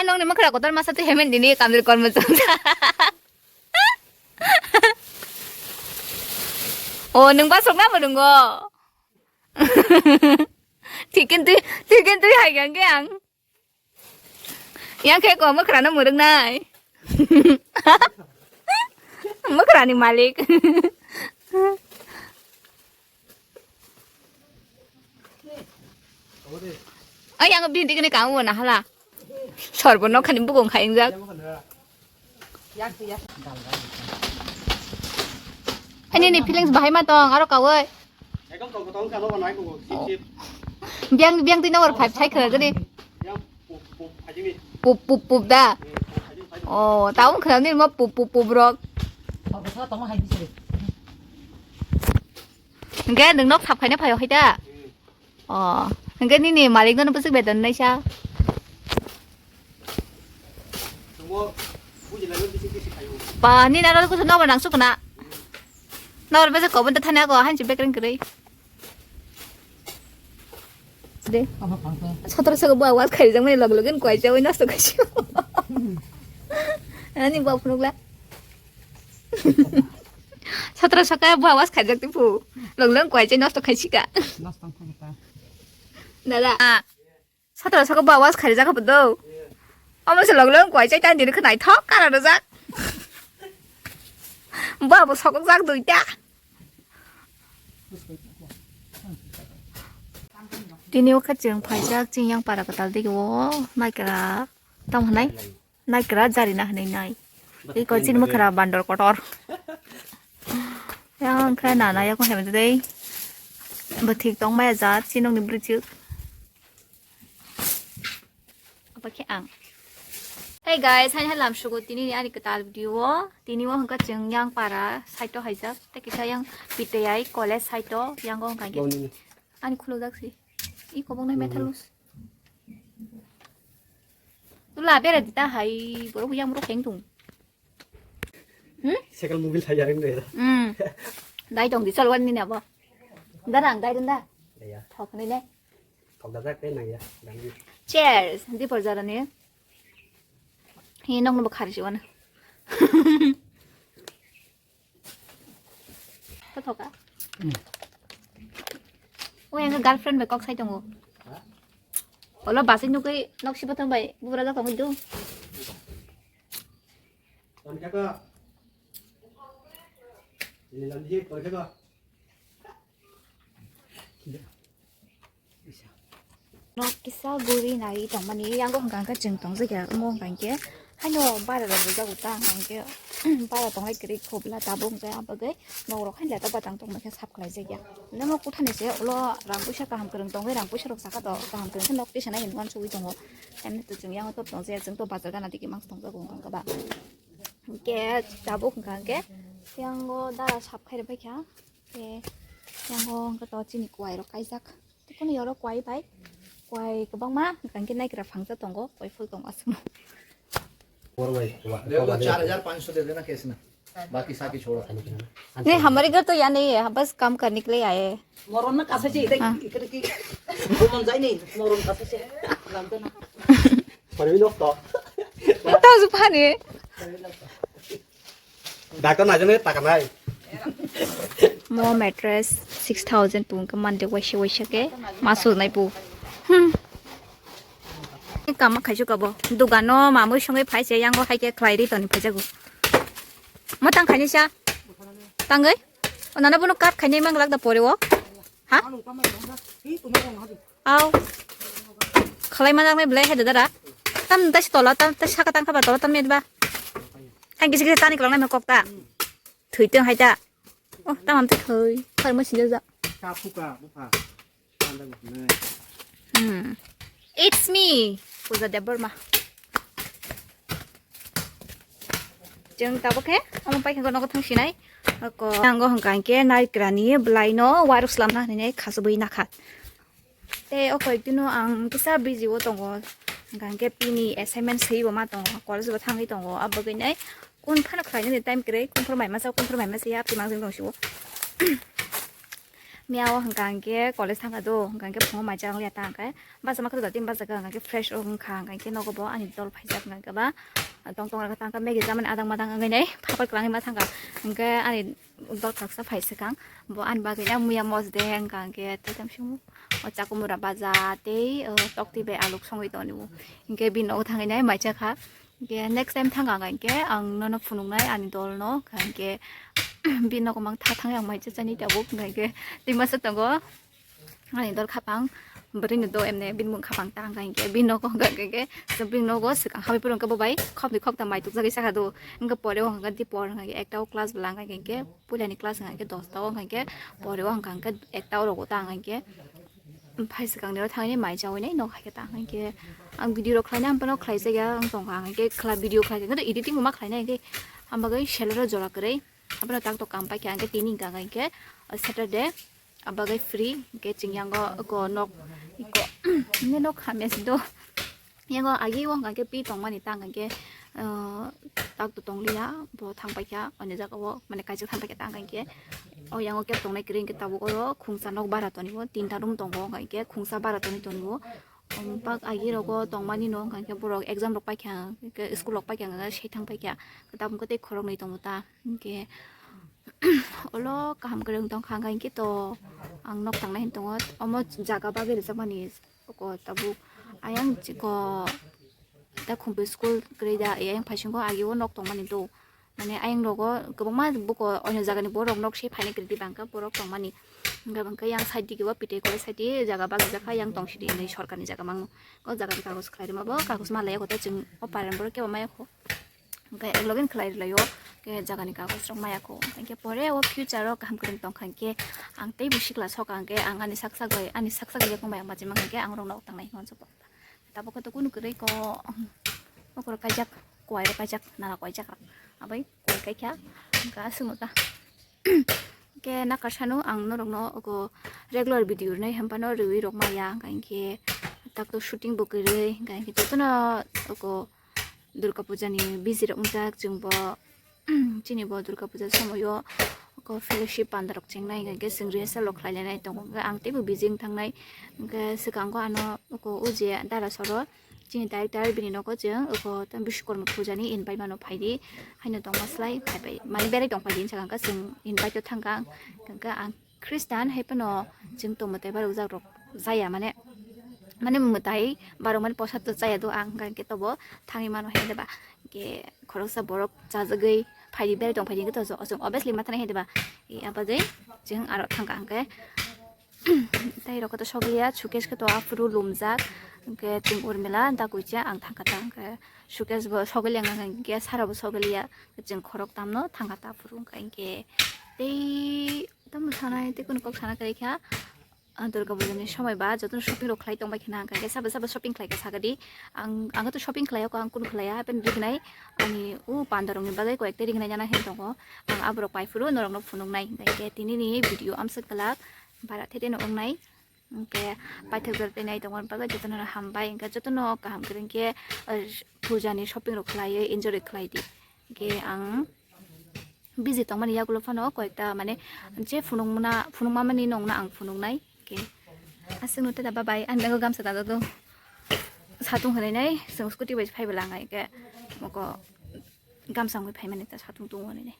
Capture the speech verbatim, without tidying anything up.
Nongni mwkhra kotor masa twi hemen dini kamjil kormo chwng. O, nwng ba sokna bo nwngo. Tikin twi, tikin twi hai khe ang. Yang khe ko mwkhra no mwrwk nai. Mwkhra ni malik. Ay, yang bini kene kamu na hala. Sorbo no khani bukung khaingjak. Ani ni feelings bahai ma tong, aro kawai. Ekdom tong tong kalo banai ko sip sip. Biang, biang twi number five sai khwna jani. Yang pup pup aji ni. Pup pup pup da. Eh, pup aji ni. Oh, taun khwna ni mo pup pup pup rok. Hwnkhe nwng nok sap khaina phaio hai da? Hmm. Oh, hwnkhe nini malik no bwswk beton naisa? Tungbo bujilai no bisi bisi khaio. Ba, nini aro kusu nobar nang sukuna. Nobar bese kobon ta thani ako hanchi bekreng kwrwi. De. Sotro saka bo awas kharijak mani log logen kwai chawi nosto khaisi. Ani bo phunukla. Satra saka bo awas khaijak tipu. Log log kwai chai nosto khaisika. Nosto khaika. Dada. Ah. Satra saka bo awas khaijak bo do. Omo se log log kwai chai tan diri khnai thok kara rojak. Bo abo sokok jak duita. Tini o khe chwng phaijak chini yang para kwtal dige o naikra. Tamo hwnai? Naikra jarina hwnwi nai. Iko chini mwkhra bandor kotor. Yang khe nana yakung hemjadei. Bwthik tongmaya jat chinokni bwrwichwk. Apa khe ang? Hey guys, haini halam sugo tini ni ani kwtal video o. Tini o hwnkha chwng yang para side o haijak. Tei kisa yang P T I college side o yang o hwnkha khe. Ani khulujak si. I kobong nai methalus. Tula bera dita hai borok yang borok keng tung. Hmm? Sekal mobil thai yaring deh. Hmm. Dai tong di salwan ni nabo. Darang dai dun da. Iya. Thok ni ne. Thok da jak teh nang ya. Cheers. Di por jara ni. Hi nok no bukhari si wana. Kothoka. Hmm. O yang girlfriend bai kok sai tongo. Olo basai nukui nok sibo tong bai bubra jak tongoi do. Toni kaka. Ini lagi toni kaka. Nok kisa guri nai tongmani, yango hwnkha hwnkhe chwng tongjakya, omo hwnkha hwnkhe haino bara rok rijak ta, hwnkha hwnkhe bara tongnai kwrwi khobla tabuk hwnkhe, abagwi nok rok haino leta batang tongma khe sap khlaijakya. Namo kuthani se ulo rang puisa kaham kwrwng tongwi, rang puisa rok saka to kaham kwrwng khe nok tisanai hinwi uansugwi tongo. Haino to chwng yango to tongjakya, chwng to bazar gana digi mangsa tongjago hwnkha hwnkhe ba. Hwnkhe tabuk hwnkha hwnkhe yango dara sap khairok baikha. Hwnkhe yango hwnkhe to chini kwai rok kaijak. Tei kunu yoro kwai bai, kwai kwbangma, hwnkha hwnkhe naikra phangsa tongo, kwai phul tongo aswkno. देखो, चार हजार पाँच सौ दे देना कैश में, बाकी साकी छोड़ो। नहीं, हमारे घर तो यहाँ नहीं है, हम बस काम करने के लिए आए हैं। मरन ना कसा से इधर, हाँ। इधर की घूमन जाए नहीं, मरन कसा से, लांदे ना। Tahu sih, Pak, nih. Doctor najani taka nai. Mo mattress six thousand pung ke mande waisa waisa ke masu nai pu. Hmm. Kama khaisuk abo. Dugano mamui songwi phaise yango hai ke khlai ri toni phaijago. Mo tang khaini sa. Tangoi. Onana bono kat khaini mang lak da pore o. Ha? Au. Khalai manang nai belai hai dara. Tam dasi tola tam dasi saka tangkha ba tola tam ba. Tang kisi kisi tani kelang nai kok ta. Thwi tong hai ta. Oh, tam am ta thwi. Thwi mo sinja ja. Ka phuka bupha. Panda bupha. Hmm. It's me, Puja Debbarma. Chwng tabuk khe omo paikha nogo thang sinai. Ako nango hwnkha hwnkhe naikrani bwlaino wairok slamna hinwi khasubui nakha. Tei o koiktino ang kisa busy o tongo. Hwnkha hwnkhe pini assignment swibo ma tongo, college bo thangwi tongo. Abagwinai kun phano khlainani time kwrwi, kun phano mai masa, kun phano mai masa ya, aphi mangjwng tong sio. Miya o hwnka hwnkhe college thangkha do, hwnka hwnkhe phungo mai chajak liya ta hwnkhe basa ma khwtwkha tei basa khe hwnka hwnkhe fresh o wngkha, hwnka hwnkhe nogo bo ani dol phaijak hwnka hwnkhe ba tong tong rwkha ta hwnkhe Maggie chamani adang madang wngwi nai phapar kwlangwi ma thangkha, hwnkhe ani dol khaksa phai swkang bo ani bagwi ya muya mosde hwnka hwnkhe tei tamo simo o chakumura baja tei o toktwi bai aluk songwi tongo hwnkhe bini nogo thangwi nai mai chakha. Hingke next time thang ang hingke ang nono phunuknai ani dol no, hingke bini nogo mang tha thang yang mai cha chani tabuk, hingke twi masa tongo ani dol khapang bwrwi ni do emne bini mung khapang ta hingke bini nogo hingke bini nogo swkang habai phuru hingke bo bai khopni khopta mai tukjagwi saka do, hingke pore o hingke di por hingke ekta o class bwla hingke puila ni class hingke dosta o hingke pore o hingke ekta o rogo ta hingke. Phai swkang ni oro thangwi mai chawi nai nok hai khe ta hwnkhe ang video rok khlaina ang bono khlai jakya wng tongkha, ang hwnkhe khwla video khlai khe editing bo ma khlainai hwnkhe ang bagwi salary o jora kwrwi abono tak tok kam paikha hwnkhe tini hwnkha hwnkhe Saturday abagwi free hwnkhe chwng yango eko nok eko nok hamya si do. Yango agi o hwnka khe pi tongmani ta hwnka khe, ah, tak to tongliya, bo thang paikha, ani jaga o, mane kaisa thang paikha ta hwnka khe, o yango khe tongnai kwrwi hwnkhe tabuk oro khungsa nok bara toni bo, tinta room tongo hwnka khe khungsa bara toni toni bo, um, bak agi rogo tongmani no hwnka khe borok exam rok paikha, hwnka khe school rok paikha, hwnka khe se thang paikha, tabuk khe tei khoroknwi tongo ta, hwnkhe ulo kaham kwrwng tongkha hwnka khe to ang nok tangnai hwn tongo, omo jaga bagwi rijak mani. Oko tabuk ayang chiko ta khumpi school kwrwi da, ayang phaisingo agi o nok tongmani do, mane ayang rogo kwbangma buko onyo jagani borok nok se phaina kwrwi di bangkha borok tongmani, hwnkhe bangkha yang side digi o pitai kore side di jaga bagwi jakha yang tong sidi hinwi sorkarni jaga mangno, o jagani kagoz khlai rwma bo kagoz ma laiya kho tei chwng o parent borok kebo maya kho. Hwnkhe ekloge ni khlai rwlaio, hwnkhe jagani kagoz rok maya kho. Hwnkhe pore o future o kaham kwrwng tongkha hwnkhe ang teibo sikla soka hwnkhe ang ani sak sak bai, ani sak sak bai yakung bai ang bachima hwnkhe ang rokno tangnai hwnwi sankha. Tabuk khe to kunu kwrwi ko, bokhorok kaijak, kuwai rok kaijak, nana kuwaijak rok. Abai kuwai kaikha, hwnkhe aswkno ta. Hwnkhe nakar sano ang norokno ogo regular video rwnai hwnphano rwui rok maya, hwnkhe tak to shooting bo kwrwi, hwnkhe jotono ogo Durga Puja ni busy rok wngjak chwng bo, chini bo Durga Puja somoio ko fellowship panda rok chengnai hwnkhe chwng rehearsal rok khlai lainai tongo, hwnkhe ang teibo busy wng thangnai. Hwnkhe swkango ano ko o je dara soro chini director bini nogo chwng ko Bishwakarma puja ni invite mano phaidi haino tongma slai phaibai mani berai tong phaidi hinwi sakha, hwnkhe chwng invite o thangkha, hwnkhe ang Khristan hai phano chwng tongmwtai barokjak rok chaya, mane, mane mwtai barok mani posat to chaya do, ang hwnkha hwnkhe tobo thangwi mano hai diba, hwnkhe khoroksa borok chajagwi phaidi berai tong phaidi hwnkhe to chwng obviously ma thanai hai diba, e, abagwi chwng aro thangkha hwnkhe tei rok to soglia suitcase khe to aphuru lumjak, hwnkhe chwng Urmila da kuicha ang thangkha ta hwnkhe suitcase bo soglia hwnkha hwnkhe sara bo soglia, chwng khorok tamno thangkha ta aphuru hwnkha hwnkhe tei. Tamo sanai tei kunu kok sana kwrwi kha, ah, Durga Puja ni somoi ba jotono shopping rok khlai tong bai khna, hwnkha khe sabo sabo shopping khlai kha sakadi. Ang, ang to shopping khlai ya, ang kunu khlai ya, happen rignai ani u panda rok ni bagwi koi ekta rignai nana hin tongo. Ang aborok pai phuru norok no phunuk nai, hwnkha khe tini ni video amswk kwlak bara thete no wngnai. Hwnkhe paithak jora tei nai tongmani bagwi jotono hambai, hwnkhe jotono kaham kwrwng khe, ah, puja ni shopping rok khlaiwi enjoy rok khlai di. Hwnkhe ang busy tongmani yagulo phano koyekta mane je phunukmana, phunukmamani nongno ang phunuknai. Hwnkhe aswkno tei da bye bye, ani bagwi gamsa tangjakgo. Satung hwnwi nai chwng scooty bai phaibai lang hai khe moko gamsa wngwi phaimani ta satung tongo hwnwi nai.